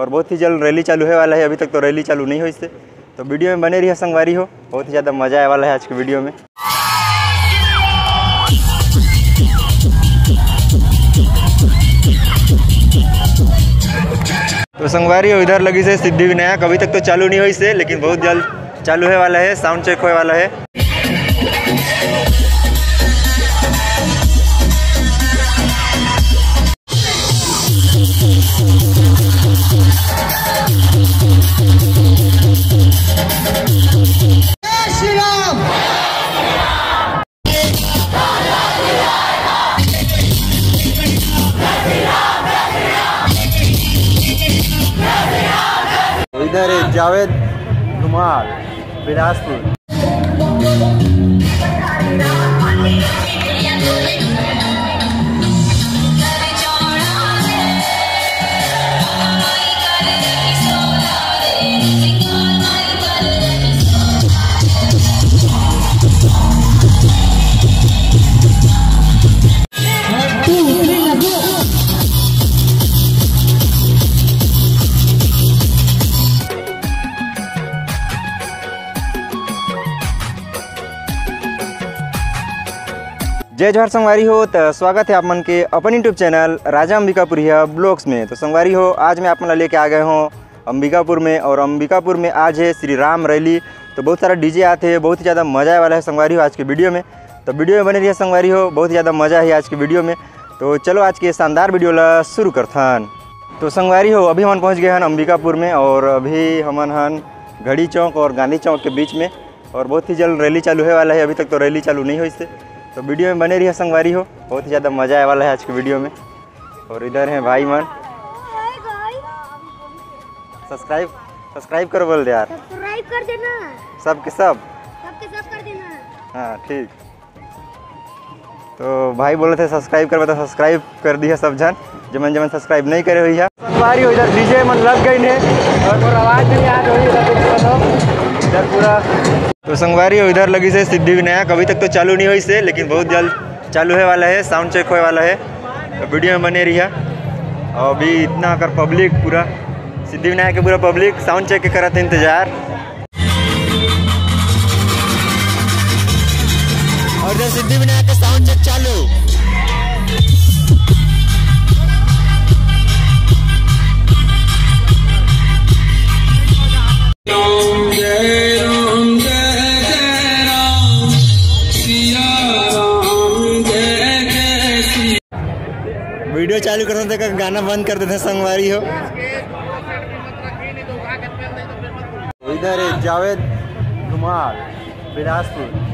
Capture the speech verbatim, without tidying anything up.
और बहुत ही जल्द रैली चालू होए वाला है, अभी तक तो रैली चालू नहीं होइस हे। तो वीडियो में बने रहिए संगवारी हो, बहुत ही ज़्यादा मज़ा आए वाला है आज के वीडियो में। तो संगवारी हो, इधर लगिस हे सिद्धि विनायक, अभी तक तो चालू नहीं होइस हे, लेकिन बहुत जल्द चालू होए वाला है, साउंड चेक होए वाला है। इधर है जावेद धुमाल, बिलासपुर। जय जोहार संगवारी हो, त स्वागत है आप मन के अपन YouTube चैनल राजा अंबिकापुरिया ब्लॉग्स में। तो संगवारी हो, आज मैं आप मन ला लेके आ गए हों अंबिकापुर में, और अंबिकापुर में आज है श्री राम रैली। तो बहुत सारा डीजे आते हैं, बहुत ही ज़्यादा मज़ा आए वाला है संगवारी हो आज के वीडियो में। तो वीडियो में बने रहिए संगवारी हो, बहुत ही ज़्यादा मज़ा है आज के वीडियो में। तो चलो आज के शानदार वीडियो ला शुरू करथन। तो संगवारी हो, अभी हमन पहुँच गए हन अंबिकापुर में, और अभी हमन हन घड़ी चौक और गांधी चौक के बीच में। और बहुत ही जल्द रैली चालू होए वाला है, अभी तक तो रैली चालू नहीं होइस हे। तो वीडियो में बने रहिए संगवारी हो, बहुत ही ज़्यादा मज़ा आए वाला है आज के वीडियो में। और इधर हैं भाई मन। सब्सक्राइब, सब्सक्राइब कर बोल दे यार। सब्सक्राइब कर देना। सबके सब। सबके सब कर देना। हाँ, ठीक। तो भाई बोले थे सब्सक्राइब करबे, तो सब्सक्राइब कर दिया सब झन, जेमन जेमन सब्सक्राइब नहीं करे हुई है। संगवारी हो, इधर डीजे मन लग गई है और मोर आवाज भी याद होई, इधर देखो तो, इधर पूरा। तो संगवारी हो, इधर लगिस हे सिद्धि विनायक, अभी तक तो चालू नहीं होइस हे, लेकिन बहुत जल्द चालू होए वाला है, साउंड चेक होए वाला है, तो वीडियो में बने रहिए। और अभी इतना कर पब्लिक पूरा सिद्धि विनायक के पूरा पब्लिक साउंड चेक के करत हे इंतजार। और इधर सिद्धि विनायक का साउंड चेक चालू। वीडियो चालू करथन त गाना बंद कर देथे संगवारी हो। इधर है जावेद धुमाल, बिलासपुर।